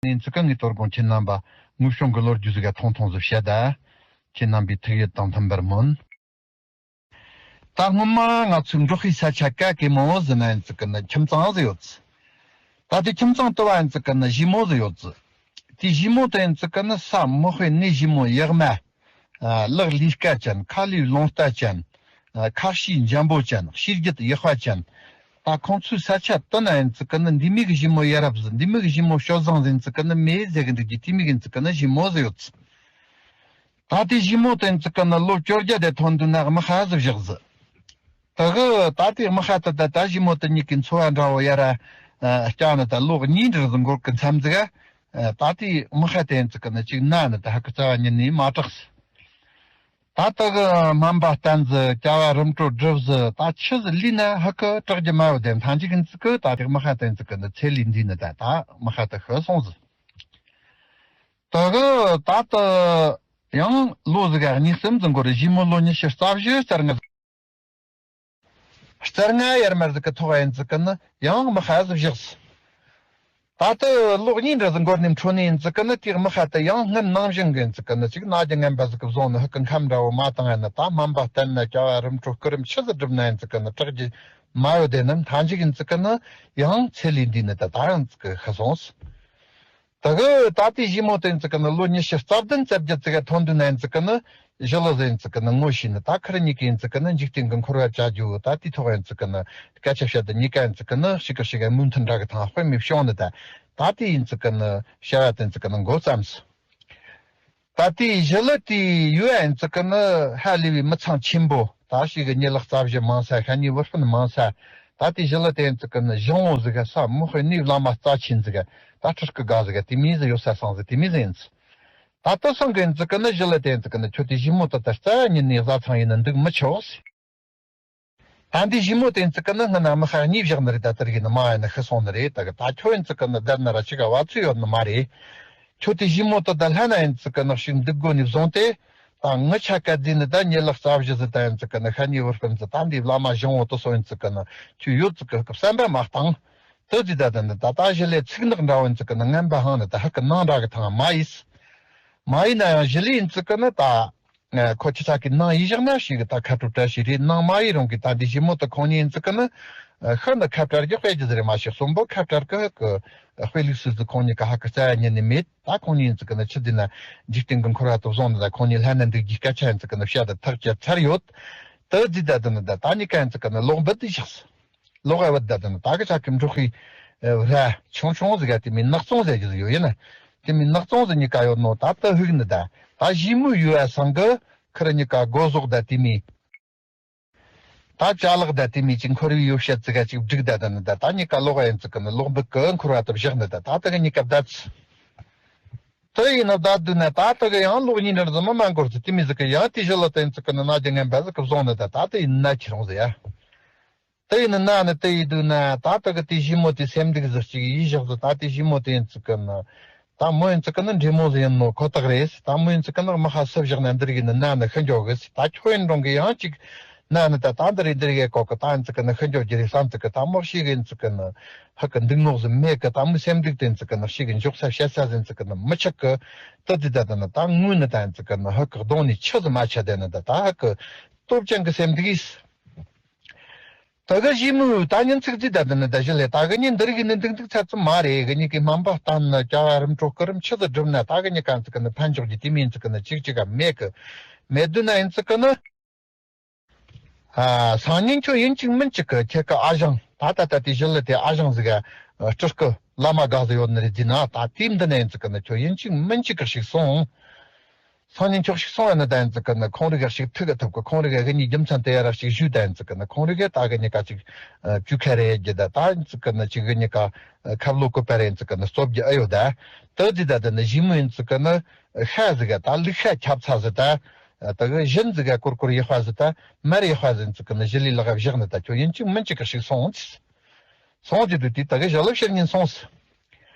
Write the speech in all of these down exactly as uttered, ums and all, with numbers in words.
ཡིན་ཙི་ཀ་ངའི་དོ་དགོང་ཁྱེད་རྣམ་པ་དངོས་བྱུང་གི་ལོ་རྒྱུས་ཟིག་ག་ཐུང་ཐུང་ཟིག་བཤད་ད། ཁྱེད་རྣམ་པའི་ཐུགས་ཡིད་དང་མཐུན་པར་སྨོན། ད་སྔོན་མ་ང་ཚོའི་འབྲོག་ཁའི་ས་ཆ་ག་གེ་མོ་ཟིག་ན་ཡིན་ཙི་ཀ་ནི་ཁྱིམ་ཚང་ཟིག་ཡོད་ཙི། ད་དེ་ཁྱིམ་ཚང་དུ་བ་ཡིན་ཙི་ཀ་ནི་ཞི་མོ་ཟིག་ཡོད་ཙི། དེ་ཞི་མོ་དེ་ཡིན་ཙི་ཀ་ནི་ས་མི་དཔེ་ནི་ཞི་མོ་ཡག་མ། ཨ། ལག་ལས་ཀ་ཅན། ཁ་ལས་རླུང་རྟ་ཅན། ཨ། ཁ་ཤས་འཇམ་པོ་ཅན། ཤེས་རྒྱུད་ཡག་པ་ཅན། ད་ཁོང་ཚོའི་ས་ཆ་དེ་ན་ཡིན་ཙི་ཀ་ནི་འདི་མོ་གི་ཞི་མོ་ཡ་རབས་ཟིག། འདི་མོ་གི་ཞི་མོ་སྤྱོད་བཟང་ཟིག་ཡིན་ཙི་ཀ་ནི་མེད་ཟེར་གི་འདུག་གི། དེ་མོ་གི་ཡིན་ཙི་ཀ་ནི་ཞི་མོ་ཟིག་ཡོད་ཙི། ད་དེ་ཞི་མོ་དེ་ཡིན་ཙི་ཀ་ནི་ལོ་བཅོ་བརྒྱད་དེ་ཐོན་དུས་ན་དམག་ཧ་ཟིག་བཞག་ཟིག། ད་གི་ད་དེ་དམག་ཧ་དེ་ད་ད་ཞི་མོ་དེ་གཉིས་ཀྱི་འཚོ་བ་འདྲ་བོ་ཡ་ར། ཨ། སྐྱ་ནི་ད་ལོ་གཉིས་འདྲ་ཟིག་འགོར་གི་མཚམས་ཟིག། ཨ། ད་དེ་དམག་ཧ་དེ་ཡིན་ཙི་ཀ་ནི་ཅིག་ན་ནི་ད་ཧ་གི་རྩ་བ་ཉིད་ནས་མ་དྲག་ཟིག། ད་ལྟ་གི་སྨན་པ་བསྟེན་ཟིག། སྐྱ་བ་རིམ་གྲོ་སྒྲུབ་ཟིག། ད་ཆི་ཟིག་ལས་ན་ཧ་གི་དྲག་རྒྱུ་མ་ཡོད་དེ། མཐའ་མཇུག་ཡིན་ཙི་ཀ་ད་དེ་དམག་ཧ་དེ་ཡིན་ཙི་ཀ་ནི་ཚེ་ལས་འདས་ནི་ད། ད་དམག་ཧ་དེ་ཤི་སོང་ཟིག། ད་གི་ད་ལྟ་ཡང་ལོ་ཟིག་ག་གཉིས་གསུམ་ཟིག་འགོར། ཞི་མོ་ལོ་ཉི་ཤུ་རྩ་བཞི་རྩ་ལྔ། རྩ་ལྔ་ཡར་མར་ཟིག་གི་ཐོག་ཡིན་ཙི་ཀ་ནི་ཡང་དམག་ཧ་ཟིག་བཞག་ཟིག། ད་ལྟ་ལོ་གཉིས་འདྲ་ཟིག་འགོར་ནས་འཕྲོ་ནས་ཡིན་ཙི་ཀ་ནི་དེ་དམག་ཧ་དེ་ཡང་སྔར་ནང་བཞིན་གི་ཡིན་ཙི་ཀ་ནི་ཅིག་ན་རྒྱུ་ངན་པ་ཟིག་གི་བཟུང་ནི་ཧ་གི་ཁམས་འདྲ་བོ་མ་བཏང་ཡ་ནི། ད་སྨན་པ་བསྟེན་ན་སྐྱ་བ་རིམ་གྲོ་སྐུ་རིམ་ཆི་ཟིག་སྒྲུབ་ན་ཡིན་ཙི་ཀ་ནི་དྲག་རྒྱུ་མ་ཡོད་དེ་ནི། མཐའ་མཇུག་ཡིན་ཙི་ཀ་ནི་ཡང་ཚེ་ལས་འདས་ནི་ད། ད་ཡང་ཙི་ཀ་ཤི་སོང་ཟིག། ད་གི་ད་ལྟའི་ཞི་མོ་དེ་ཡིན་ཙི་ཀ་ནི་ལོ་ཉི་ཤུ་རྩ་བདུན་རྩ་བརྒྱད་ཙི་ག་ཐོན་དུས་ན་ཡིན་ཙི་ཀ་ནི་ཞི་ལི་ཟིག་ཡིན་ཙི་ཀ་ནི་ངོ་ཤེས་ནི། ད་ཁི་རི་གཉིས་ཀ་ཡིན་ཙི་ཀ་ནི་འཇིག་རྟེན་གི་འཁོར་བ་བཅད་རྒྱུ་ད་དེའི་ཐོག་ཡིན་ཙི་ཀ་ནི་སྐད་ཆ་བཤད་དུས་གཉིས་ཀ་ཡིན་ཙི་ཀ་ནི་ཞི་གི་ཞི་ག་མོས་མཐུན་འདྲ་གི་ཐང་དཔེ་མི་བྱུང་ནི་ད། ད་ལྟའི་ཡིན་ཙི་ཀ་ནི་བྱ་བ་དེ་ཡིན་ཙི་ཀ་ནི་འགོ་བརྩམས་སོང་། ད་ལྟའི་ཞི་ལི་དེའི་ཡུལ་ཡིན་ཙི་ཀ་ནི་ཧ་ལས་པའི་མི་ཚང་ཆེན་པོ། ད་ཞི་གི་གཉིས་ལག་རྩ་བཞི་མང་ས། ཤ་ཉེ་བུ་སྤུན་མང་ས། ད་ལྟའི་ཞི་ལི་དེ་ཡིན་ཙི་ཀ་ནི་ཞང་བོ་ཟིག་ག་ས་མི་དཔེ་ནི་བླ་མ་རྩ་ཆེན་ཟིག་ག། ད་སྤྲུལ་སྐུ་དགའ་ཟིག་ག་དེ་མོ་ཟིག་ཡོད་ས་སང་ཟིག། དེ་མོ་ཟིག་ཡིན་ཙི། ད་ལྟ་སང་གི་ཡིན་ཙི་ཀ་ནི་ཞི་ལི་དེ་ཡིན་ཙི་ཀ་ནི་ཁྱོད་དེ་ཞི་མོ་ད་ལྟ་རྩ་ཉིད་ནས་བཟའ་ཚང་ཡིན་ན་འདུག་མི་ཆོག་ཟིག། ད་འདི་ཞི་མོ་དེ་ཡིན་ཙི་ཀ་ནི་སྔ་ན་དམག་ཧ་གཉིས་བཞག་ནི་རེད། ད་དེ་རིགས་ནི་མ་ཡིན་ན་ཤི་སོང་ནི་རེད། ད་གི་ད་ཁྱོད་ཡིན་ཙི་ཀ་ནི་བསྡད་ན་ར་ཅི་ག་བ་ཚོད་ཡོད་ནི་མ་རེད། ཁྱོད་དེ་ཞི་མོ་དེ་ད་ལྷན་ན་ཡིན་ཙི་ཀ་ནི་ཞིག་འདུག་དགོ་ནི་བཟུང་སྟེ། ད་ངི་ཆ་སྐད་ཟིག་ནི་ད་གཉིས་ལག་རྩ་བཞི་ཟིག་ད་ཡིན་ཙི་ཀ་ནི་ཤ་ཉེ་བུ་སྤུན་ཟིག་ད་འདི་བླ་མ་ཞང་བོ་དེ་ཚོ་ཡིན་ཙི་ཀ་ནི་ཁྱོད་ཡོད་ཙི་ཀ་གི་བསམ་པ་མ་བཏང་། དེ་ཟིག་ད་དེ་ནི་ད་ད་ཞི་ལི་ཚིག་ནག་འདྲ་བོ་ཡིན་ཙི་ཀ་ནི་ངན་པ་ཧང་ནི་ད་ཧ་གི་ནང་འདྲ་གི་ཐང་མ་ཡིས། མ་ཡིན་ན་ཡང་ཞི་ལི་ཡིན་ཙི་ཀ་ནི་ད། ཨ། ཁོ་ཁྱི་ཚ་གི་ནང་ཡིན་བཞག་ན་ཞིག་གི་ད་ཁ་དྲོ་བཀྲ་ཤིས་རེད། ནང་མ་ཡིན་རུང་གི་ད་འདི་ཞི་མོ་ད་ཁོང་གཉིས་ཡིན་ཙི་ཀ་ནི། ཨ། ཤིན་ཏུ་ཁ་བྲལ་གྱི་དཔེ་རྒྱུ་ཟེར་མ་ཞིག་གསོན་པོ་ཁ་བྲལ་གི་གི་དཔེ་ལུགས་སུ་ཟིག་ཁོང་གཉིས་ཀ་ཧ་གི་རྩ་ཡ་ཉིད་ནས་མེད། ད་ཁོང་གཉིས་ཡིན་ཙི་ཀ་ནི་ཆི་ཟིག་ན་འཇིག་རྟེན་གི་འཁོར་བ་དེ་བཟུང་ནི་ད་ཁོང་གཉིས་ལྷན་ན་འདུག་རྒྱུའི་སྐད་ཆ་ཡིན་ཙི་ཀ་ནི་བཤད་ད་ཐག་བཅད་ཚར་ཡོད། དེ་ཟིག་ད་དེ་ནི་ད་ད་གཉིས་ཀ་ཡིན་ཙི་ཀ་ནི་ལོག་འབུད་དེ་བཞག་སོང་། ལོག་ཨ་བུད་ད་དེ་ནི་ད་གི་ཆ་གི་འབྲོག་གི་ར་ཆུང་ཆུང་ཟིག་ག་དེ་མིན་ནག་ཚོང་ཟེར་གི་ཟིག་ཡོད་ཡིན་ན། དེ་མིན་ནག་ཚོང་ཟིག་གཉིས་ཀ་ཡོད་ནོ་ད་ལྟ་ཧུག་ནི་ད། ད་ཞི་མོ་ཡུལ་ཨ་སང་གི་ཁི་རི་གཉིས་ཀ་སྒོ་ཟོག་ད་དེ་མིན། ད་ཅ་ལག་ད་དེ་མིན་ཅིག་འཁོར་བའི་ཡོ་བྱད་ཟིག་ག་ཅིག་བསྒྲིགས་ད་དེ་ནི་ད། ད་གཉིས་ཀ་ལོག་ཨ་ཡིན་ཙི་ཀ་ནི་ལོག་འབུད་གི་འཁོར་བ་ད་བཞག་ནི་ད། ད་ལྟ་གི་གཉིས་ཀ་བསྡད་ཚུ། དེ་ཡིན་ན་བསྡད་དུས་ན་ད་ལྟ་གི་ཡང་ལོག་གཉིས་འདྲ་ཟིག་མ་མ་འགོར་ཚུ་དེ་མིན་ཟིག་གི་ཡང་དེ་ཞི་ལི་དེ་ཡིན་ཙི་ཀ་ནི་ན་རྒྱུ་ངན་པ་ཟིག་གི་བཟུང་ནི་ད། ད་དེ་ཡིན་ན་ཁྱེད་རང་ཟིག་ཡ། དེ་ཡིན་ན་ནི་དེ་ཡིན་དུས་ན་ད་ལྟ་གི་དེ་ཞི་མོ་དེ་སེམས་སྡུག་ཟིག་ཅིག་ཡིད་བཞག་ཟིག། ད་དེ་ཞི་མོ་དེ་ཡིན་ཙི་ཀ་ནི། ད་མོ་ཡིན་ཙི་ཀ་ནི་འདྲེ་མོ་ཟིག་ཡིན་ནོ་ཁོ་ཐག་རེད། ད་མོ་ཡིན་ཙི་ཀ་ནི་དམག་ཧ་སུ་བཞག་ན་འདི་རིགས་ནི་ན་ནི་ཤི་འགྱོ་གི་ཟིག། ད་ཁྱོད་ཡིན་རུང་གི་ཡང་ཅིག་ན་ནི་ད་ད་འདི་རིགས་འདི་རིགས་གོ་གི་ད་ཡིན་ཙི་ཀ་ནི་ཤི་འགྱོ་རྒྱུ་རེད་བསམ་ཙི་ཀ། ད་དམག་ཤི་གི་ཡིན་ཙི་ཀ་ནི་ཧ་གི་འདུག་ནོ་ཟིག་མེད་གི། ད་མོ་སེམས་སྡུག་དེ་ཡིན་ཙི་ཀ་ནི་ཤི་གི་འཇོག་ས་བཤད་ས་ཟིག་ཡིན་ཙི་ཀ་ནི་མི་ཆགས་གི། ད་དེ་ད་ད་ནི་ད་དངོས་ནི་ད་ཡིན་ཙི་ཀ་ནི་ཧ་གི་གདོང་ནས་ཆི་ཟིག་མ་ཆ་དེ་ནི་ད་ད་ཧ་གི་སྟོབས་ཅན་གི་སེམས་སྡུག་ཡིས། ད་གི་ཞི་མོ་ད་ཉིན་ཚིག་རྩིས་ད་དེ་ནི་ད་ཞི་ལི་ད་གི་ཉིན་འདི་རིགས་ནི་འདུག་འདུག་ཚ་ཚུ་མ་རེད། གི་ཉིན་གི་སྨན་པ་བསྟེན་ནི་སྐྱ་བ་རིམ་གྲོ་སྐུ་རིམ་ཆི་ཟིག་སྒྲུབ་ན་ད་གི་ཉིན་གང་ཚིག་གི་ནི་ཕན་འཇོག་རྒྱུ་དེ་མིན་ཚིག་གི་ནི་ཅིག་ཅིག་ག་མེད་གི། མེད་དུས་ན་ཡིན་ཚིག་གི་ནི། ཨ། སང་ཉིན་ཁྱོད་ཡིན་གཅིག་མིན་གཅིག་གི་ཁྱེད་ཀི་ཨ་ཞང་ད་ད་ད་དེ་ཞི་ལི་དེ་ཨ་ཞང་ཟིག་ག་སྤྲུལ་སྐུ་བླ་མ་དགའ་ཟིག་ཡོད་ནི་རེད་ཟེར་ན། ད་དེ་འདི་ན་ཡིན་ཚིག་གི་ནི་ཁྱོད་ཡིན་གཅིག་མིན་གཅིག་གི་ཞིག་སོང་། སང་ཉིན་ཁྱོད་ཤིག་སོང་ཡ་ནི་ད་ཡིན་ཙི་ཀི་ནི་ཁོང་རིག་ག་ཞིག་ཐུག་གི་ཐུབ་གི། ཁོང་རིག་ག་གི་ཉིན་རྒྱུ་མཚན་དེ་ཡ་ར་ཞིག་ཞུས་ད་ཡིན་ཙི་ཀི་ནི་ཁོང་རིག་ག་ད་གི་ཉི་ཀ་ཅིག་བཅུ་ཁ་རེ་རྒྱུ་ད། ད་ཡིན་ཙི་ཀི་ནི་ཅིག་གི་ཉི་ཀ་ཁབ་ལོ་ཀུ་པ་རེ་ཡིན་ཙི་ཀི་ནི་སྟོབས་རྒྱུ་ཨ་ཡོད་ད། ད་ཟི་ད་ད་ནི་ཞི་མོ་ཡིན་ཙི་ཀི་ནི་ཤ་ཟི་ག་ད་ལུག་ཤ་ཁྱབ་ཚ་ཟི་ད། ད་གི་བཞིན་ཟི་ག་ཀུར་ཀུར་ཡག་པ་ཟི་ད། མར་ཡག་པ་ཟི་ཡིན་ཙི་ཀི་ནི་ཞི་ལི་ལག་ག་བཞག་ནི་ད་ཁྱོད་ཡིན་ཅིག་མིན་ཅིག་གི་ཞིག་སོང་ཙི། སོང་ཙི་དུ་དེ་ད་གི་ཞི་ལི་ཕྱིར་ཉིན་སོང་ཙི།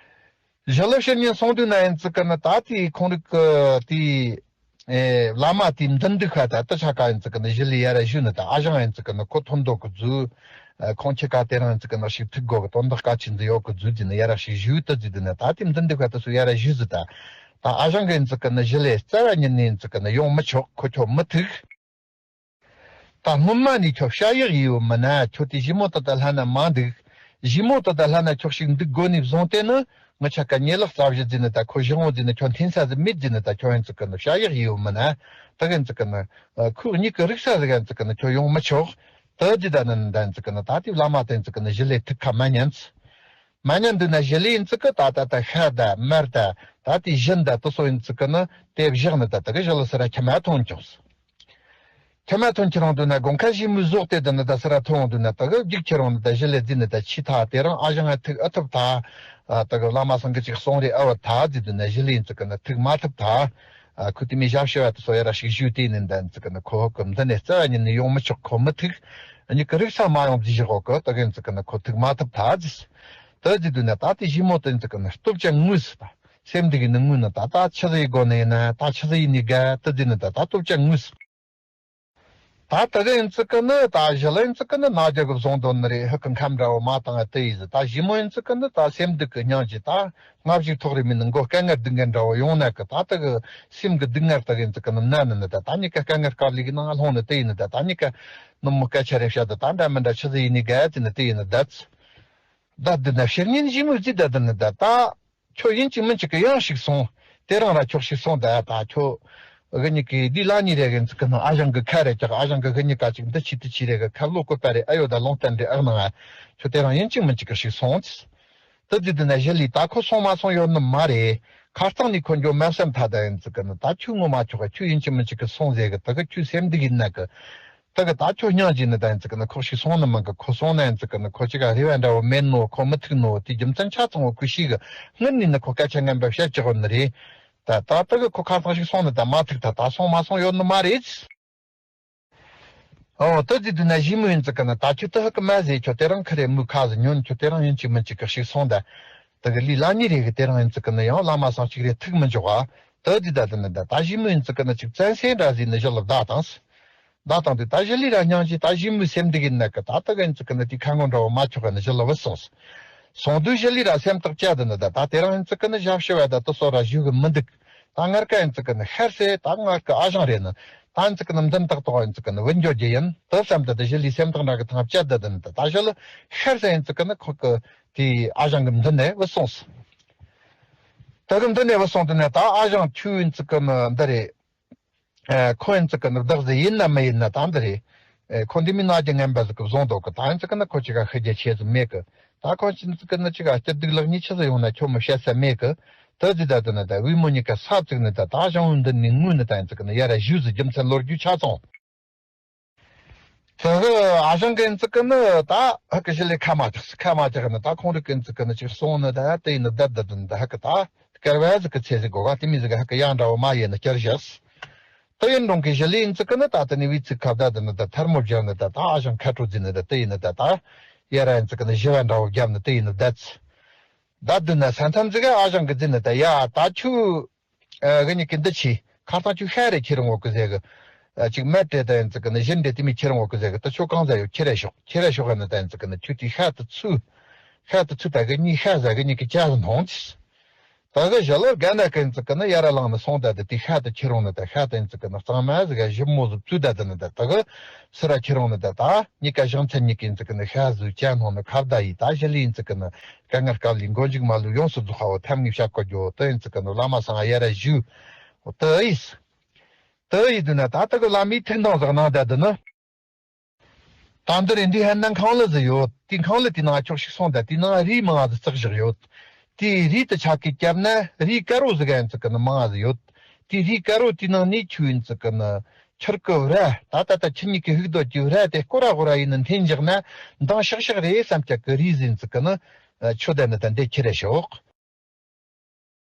ཞི་ལི་ཕྱིར་ཉིན་སོང་དུས་ན་ཡིན་ཙི་ཀ་ནི་ད་དེ་ཁོང་རིག་གི་དེ་ཨེ་བླ་མ་དེ་མདུན་དུ་ཁ་ད་ད་ཆ་ག་ཡིན་ཙི་ཀ་ནི་ཞི་ལི་ཡ་ར་ཞུ་ནི་ད་ཨ་ཞང་ཡིན་ཙི་ཀ་ནི་ཁོ་ཐོན་མདོག་གི་རྫུ་ ཁོང་ཁྱེད་ཀ་དེ་རིང་ཡིན་ཙི་ཀི་ནི་ཞིག་ཐུག་དགོ་གི་དོན་དག་ག་ཅི་འདི་ཡོད་གི་རྫུས་འདི་ནི་ཡ་ར་ཞིག་ཞུས་ཏི་རྫུས་འདི་ནི་ད་དེ་འདི་འདི་ག་ཏི་སུ་ཡ་ར་ཞུས་ཟི་ད། ད་ཨ་ཞང་གི་ཡིན་ཙི་ཀི་ནི་ཞི་ལི་རྩ་བ་ཉིད་ནི་ཡིན་ཙི་ཀི་ནི་ཡོང་མི་ཆོག་ཁོ་ཁྱོད་མི་ཐུག་ད་སྔོན་མ་ནས་ཁྱོད་བཤད་ཡག་ཡིན་ཡོད་མིན་ན་ཁྱོད་དེ་ཞི་མོ་ཏི་ད་ལྷ་ན་མ་འདུག་ཞི་མོ་ཏི་ད་ལྷ་ན་ཁྱོད་ཞིག་འདུག་དགོ་ནི་བཟུང་སྟེ་ནི་ངི་ཆ་ཀ་ཉེ་ལག་རྩ་བཞི་རྫུས་ནི་ད་ཁོ་ཞི་མོ་རྫུས་ནི་ཁྱོད་འཐེན་ས་ཟི་མེད་རྫུས་ནི་ད་ཁྱོད་ཡིན་ཙི་ཀི་ནི་བཤད་ཡག་ཡིན་ཡོད་མིན་ན་ད་གི་ཡིན་ཙི་ཀི་ནི་ཁོས་གཉིས་ཀི་རིག་ས་ཟི་ག་ཡིན་ཙི་ཀི་ནི་ཁྱོད་ཡོང་མི་ཆོག་ད་ཅི་ད་ནི་ད་ཡིན་ཙི་ཀི་ནི་ད་དེ་བླ་མ་ད་ཡིན་ཙི་ཀི་ནི་ཞི་ལི་ཐུག་ཁ་མ་ཉན་ཙི། མ་ཉན་འདུག་ན་ཞི་ལི་ཡིན་ཙི་ཀི་ད་ད་ད་ཤ་ད་མར་ད་ད་དེ་བཞིན་ད་དུ་སོ་ཡིན་ཙི་ཀི་ནི་དེ་བཞག་ནི་ད་ད་གི་ཞི་ལི་སི་ར་ཁྱི་མ་ཐོན་ཀྱང་ཁྱི་མ་ཐོན་ཁྱི་རང་འདུག་ན་དགོང་ཁ་ཞི་མོའི་ཟོག་དེ་ད་ནི་ད་སི་ར་ཐོན་འདུག་ན་ད་གི་རྒྱུག་ཁྱི་རང་ནི་ད་ཞི་ལི་རྫུས་ནི་ད་ཆི་ཐ་དེ་རང་ཨ་ཞང་ང་ཐུག་ཨ་ཐུབ་ཐ་ད་གི་བླ་མ་སང་གི་ཅིག་སོང་རེ་ཨ་བ་ཐ་རྫུས་འདུག་ན་ཞི་ལི་ཡིན་ཙི་ཀི་ནི་ཐུག་མ་ཐུབ་ཐ། ཨ་ཁུ་དེ་མི་ཞབས་ཞུ་བ་དེ་ཚོ་ཡ་ར་ཞིག་ཞུས་དེ་ནི་འདན་ཙི་ཀི་ནི་ཁོ་ཧོ་ཀི་འདི་ནས་རྩ་བ་ཉིད་ནས་ཡོང་མི་ཆོག་ཁོ་མི་ཐུག་ཨ་ནི་ཀི་རིག་ས་མ་ཡོང་རྫི་ཞིག་ཧོ་ཀི་ད་གི་ཡིན་ཙི་ཀི་ནི་ཁོ་ཐུག་མ་ཐུབ་ཐ་རྫི་ད་རྫི་དུས་ནི་ད་དེ་ཞི་མོ་དེ་ཡིན་ཙི་ཀི་ནི་སྟོབས་ཅན་ངུས་སི་ད་སེམས་འདི་གི་ནི་ངུས་ནི་ད་ད་ཆི་ཟི་ཡི་སྒོ་ནས་ཡིན་ན་ད་ཆི་ཟི་ཡི་ནི་ག་ད་རྫི་ནི་ད་ད་སྟོབས་ཅན་ངུས་སི། ད་ད་གི་ཡིན་ཙི་ཀི་ནི་ད་ཞི་ལི་ཡིན་ཙི་ཀི་ནི་ན་རྒྱ་གི་བཟུང་དོན་ནི་རེད་ཧི་ཀི་ཁམ་འདྲ་བོ་མ་བཏང་ཡ་དེ་ཡིན་ཟི་ད་ཞི་མོ་ཡིན་ཙི་ཀི་ནི་ད་སེམས་སྡུག་གི་སྙིང་རྗེ་ད་ང་ཞིག་ཐོག་རེ་མིན་ནི་མགོ་དཀའ་ངལ་སྡུག་ངལ་འདྲ་བོ་ཡོང་ན་གི་ད་ད་གི་སེམས་གི་སྡུག་ངལ་ད་གི་ཡིན་ཙི་ཀི་ནི་ན་ནི་ནི་ད་ད་ཉི་ཀ་དཀའ་ངལ་དཀའ་ལས་གི་ནང་ལྷུང་ནི་དེ་ཡིན་ནི་ད་ད་ཉི་ཀ་ནུབ་མོ་སྐད་ཆ་རེ་བཤད་ད་ད་འདྲ་མི་འདྲ་ཆི་ཟི་ཡི་ནི་ག་དེ་ནི་དེ་ཡིན་ནི་ད་ད་དེ་ན་ཕྱིར་ཉིན་ཞི་མོ་རྫི་ད་དེ་ནི་ད་ད། ཁྱོད་ཡིན་གཅིག་མིན་གཅིག་གི་ཡང་ཞིག་སོང་། དེ་རང་ར་ཁྱོད་ཞིག་སོང་ད་ད་ཁྱོད། གི་ཉི་གི་འདི་ལ་ཉི་རེ་གི་ཚིག་གི་ནང་ཨ་ཞང་གི་ཁ་རེ་ཀྱག་ཨ་ཞང་གི་གི་ཉི་ཀ་ཅིག་འདི་ཆི་དེ་ཆི་རེ་གི་ཁ་ལོ་ཀོ་པ་རེ་ཨ་ཡོ་ད་ལོང་བསྟན་རེ་ཨག་ནང་ཨ། ཁྱོད་དེ་རང་ཡིན་གཅིག་མིན་གཅིག་གི་ཞིག་སོང་། ད་དེ་དེ་ན་ཞི་ལི་ད་ཁོ་སོང་མ་སོང་ཡོད་ནི་མ་རེད། ཁ་རྩང་ནི་ཁོ་འགྱོ་མ་སེམས་ཐ་ད་ཡིན་ཚིག་གི་ནི་ད་ཁྱོད་ངོ་མ་ཁྱོད་ག་ཁྱོད་ཡིན་གཅིག་མིན་གཅིག་གི་སོང་ཟེར་གི་ད་གི་ཁྱོད་སེམས་འདི་གི་ན་གི། ད་གི་ད་ཁྱོད་སྙིང་རྗེ་ནི་ད་ཡིན་ཙི་ཀི་ནི་ཁོ་ཞིག་སོང་ནི་མང་གི་ཁོ་སོང་ན་ཡིན་ཙི་ཀི་ནི་ཁོ་ཅི་ག་རེ་བ་འདྲ་བོ་མེད་ནོ་ཁོ་མི་ཐུག་ནོ་དེ་རྒྱུ་མཚན་ཆ་ཚང་བོ་ཁོ་ཤེས་གི་སྔོན་ནས་ནི་ཁོ་སྐད་ཆ་ངན་པ་བཤད་ཀྱི་ཡོད་ནི་རེད། ད་ད་ད་གི་ཁོ་ཁ་ཚང་ཞིག་སོང་ནི་ད་མ་ཐུག་ད་ད་སོང་མ་སོང་ཡོད་ནི་མ་རེད། ཨོ་ད་དེ་དུས་ན་ཞི་མོ་ཡིན་ཙི་ཀི་ནི་ད་ཁྱོད་ད་ཧ་གི་མ་ཟེར་ཁྱོད་དེ་རང་ཁ་རེ་མུ་ཁ་ཟི་ཉོན་ཁྱོད་དེ་རང་ཡིན་གཅིག་མིན་གཅིག་གི་ཞིག་སོང་ད། ད་གི་ལི་ལ་ཉི་རེ་གི་དེ་རང་ཡིན་ཙི་ཀི་ནི་ཡང་བླ་མ་སང་གཅིག་རེ་ཐུག་མི་འཇོག་ཨ། ད་དེ་ད་དེ་ནི་ད་ད་ཞི་མོ་ཡིན་ཙི་ཀི་ནི་ཅིག་བཙན་སེང་འདྲ་ཟིག་ནི་ཞི་ལི་བདག་དང་། བདག་དང་དེ་ད་ཞི་ལི་ར་སྙིང་རྗེ་ད་ཞི་མོའི་སེམས་འདི་གི་ནད་གི་ད་ད་གི་ཡིན་ཙི་ཀི་ནི་དེ་ཁ་ངོ་འདྲ་བོ་མ་ཆོག་གི་ནི་ཞི་ལི་བུད་སོང་། སོང་དུས་ཞི་ལི་ར་སེམས་ཐག་བཅད་དེ་ནི་ད་ད་དེ་རང་ཡིན་ཙི་ཀི་ནི་ཞབས་ཞུ་བ་ད་དུ་སོ་ར་ཞུ་གི་མི་འདུག་ད་ངར་ཀ་ཡིན་ཙི་ཀི་ནི་ཤར་སེ་ད་ངར་ཀི་ཨ་ཞང་རེད་ནི། ད་ཡིན་ཙི་ཀི་ནི་མདུན་ཐག་ཐོག་ཡིན་ཙི་ཀི་ནི་བུད་འགྱོ་རྒྱུ་ཡིན་དུ་བསམ་དེ་ད་ཞི་ལི་སེམས་ཐག་འདྲ་གི་ཐང་བཅད་དེ་དེ་ནི་ད་ད་ཞི་ལི་ཤར་སེ་ཡིན་ཙི་ཀི་ནི་ཁོ་གི་དེ་ཨ་ཞང་གི་མདུན་ནས་བུད་སོང་། ད་གི་མདུན་ནས་བུད་སོང་དེ་ནི་ད་ཨ་ཞང་ཁྱོད་ཡིན་ཙི་ཀི་ནི་འདི་རེད། ཨེ་ཁོ་ཡིན་ཙི་ཀི་ནི་བདག་ཟེ་ཡིན་ན་མི་ཡིན་ན་ད་འདི་རེད། ཨེ་ཁོ་འདི་མི་ན་རྒྱ་ངན་པ་ཟིག་གི་བཟུང་འདུག་གི་ད་ཡིན་ཙི་ཀི་ནི་ཁོ་ཅི་ག་ཤི་རྒྱ་ཆེ་ཟིག་མེད་གི་ད་ཁོ་ཅི་ཙི་ཀི་ནི་ཅི་ག་སྐྱིད་སྡུག་ལག་གཉིས་ཆི་ཟིག་ཡོང་ན་ཁྱོད་མི་བཤད་ས་མེད་གི་ད་ཟི་ད་དེ་ནི་ད་བུས་མོ་གཉིས་ཀ་ས་བཙུགས་ནི་ད་ད་ཞང་བུ་འདི་ནི་ངུ་ནི་ད་ཡིན་ཙི་ཀི་ནི་ཡ་ར་བཞུགས་ཟིག་རྒྱུ་མཚན་ལོ་རྒྱུས་ཆ་ཚང་། ད་གི་ཨ་ཞང་གི་ཡིན་ཙི་ཀི་ནི་ད་ཧ་གི་ཞི་ལི་ཁ་མ་ཐག་ཁ་མ་ཐག་ནི་ད་ཁོང་རིག་གི་ཡིན་ཙི་ཀི་ནི་ཅིག་སོང་ནི་ད་དེ་ཡིན་ནི་ད་ད་དེ་ནི་ད་ཧ་གི་ད། སྐལ་བ་ཟིག་གི་ཚེ་ཟིག་གོ་ག་དེ་མི་ཟིག་ག་ཧ་གི་ཡང་འདྲ་བོ་མ་ཡིན་ན་བསྐྱར་བཞག་དེ་ཡིན་རུང་གི་ཞི་ལི་ཡིན་ཙི་ཀི་ནི་ད་དེ་ནི་བི་ཚིག་ཁ་བརྡ་དེ་ནི་ད་ཐལ་མོ་སྦྱར་ནི་ད་ད་ཨ་ཞང་ཁ་དྲོ་རྫི་ནི་ད་དེ་ཡིན་ནི་ད་ད་ཡ་ར་ཡིན་ཙི་ཀི་ནི་ཞི་བ་འདྲ་བོ་བརྒྱབ་ནི་དེ་ཡིན་ནི་ད་ཚི། ད་དུ་ན་ས་མཚམས་ཟིག་ག་ཨ་ཞང་གི་རྫི་ནི་ད་ཡ་ད་ཁྱོད་གི་ཉི་གི་འདི་ཆི་ཁ་སང་ཁྱོད་ཤ་རེ་ཁྱེར་འོང་གི་ཟེ་གི་ཅིག་མ་སྤྲད་ད་ཡིན་ཙི་ཀི་ནི་གཞན་འདྲེ་དེ་མི་ཁྱེར་འོང་གི་ཟེ་གི་ད་ཁྱོད་གང་ཟ་ཡོད་ཁྱེར་ར་ཤོག་ཁྱེར་ར་ཤོག་ག་ནི་ད་ཡིན་ཙི་ཀི་ནི་ཁྱོད་དེ་ཤ་དུ་ཚུ་ཤ་དུ་ཚུ་ད་གི་ཉི་ཤ་ཟ་གི་ཉི་གི་ཅ་ཟི་འཐོང་ཚི། ད་གི་ཞི་ལི་རྒན་ན་གི་ཡིན་ཙི་ཀི་ནི་ཡ་ར་ལངས་ནི་སོང་ད་དེ་དེ་ཤ་དུ་ཁྱེར་འོང་ནི་ད་ཤ་དུ་ཡིན་ཙི་ཀི་ནི་གཙང་མ་ཟི་ག་ཞིབ་མོ་ཟི་བཙུད་ད་དེ་ནི་ད་ད་གི་སི་ར་ཁྱེར་འོང་ནི་ད་ད་ཉི་ཀ་ཞང་ཚན་ཉི་གི་ཡིན་ཙི་ཀི་ནི་ཤ་ཟི་ཅ་འཐོང་ནི་ཁ་བརྡ་ཡི་ད་ཞི་ལི་ཡིན་ཙི་ཀི་ནི་དཀའ་ངལ་སྐབས་ལི་མགོ་མཇུག་མ་ལུས་ཡོངས་སུ་རྫོགས་ཧ་བོ་ཐམ་ངི་བཤད་གོ་རྒྱོ་དེ་ཡིན་ཙི་ཀི་ནི་བླ་མ་སང་ཡ་ར་ཞུ་དེ་ཡིས་དེ་ཡི་དུས་ན་ད་ད་གི་བླ་མའི་ཐུགས་འདང་ཟག་གནང་ད་དེ་ནི། ད་འདི་རེད་འདི་ཧན་ན་ཁང་གླུ་ཟིག་ཡོད། དེ་ཁང་གླུ་དེ་ནང་ཁྱོག་ཞིག་སོང་ད་དེ་ནང་རིའི་མང་ཟིག་བརྩེགས་བཞག་ཡོད། དེ་རིའི་དུ་ཆ་གི་རྒྱབ་ན་རིའི་དཀར་རོ་ཟིག་ཡིན་ཙི་ཀི་ནི་མང་ཟིག་ཡོད། དེ་རིའི་དཀར་རོ་དེ་ནང་ནས་ཆུ་ཡིན་ཙི་ཀི་ནི་ཆུར་གི་ར་ད་ད་ད་ཁྱི་གཉིས་ཀི་ཧུག་རྡོ་གི་ར་དེ་སྐོར་ར་སྐོར་ར་ཡིན་ནི་འཐེན་བཞག་ན་མདང་ཤག་ཤག་རེད་བསམ་ཀྱག་གི་རིའི་ཟིན་ཙི་ཀི་ནི་ཆུ་ད་ནི་ད་འདི་ཁྱི་ར་ཤོག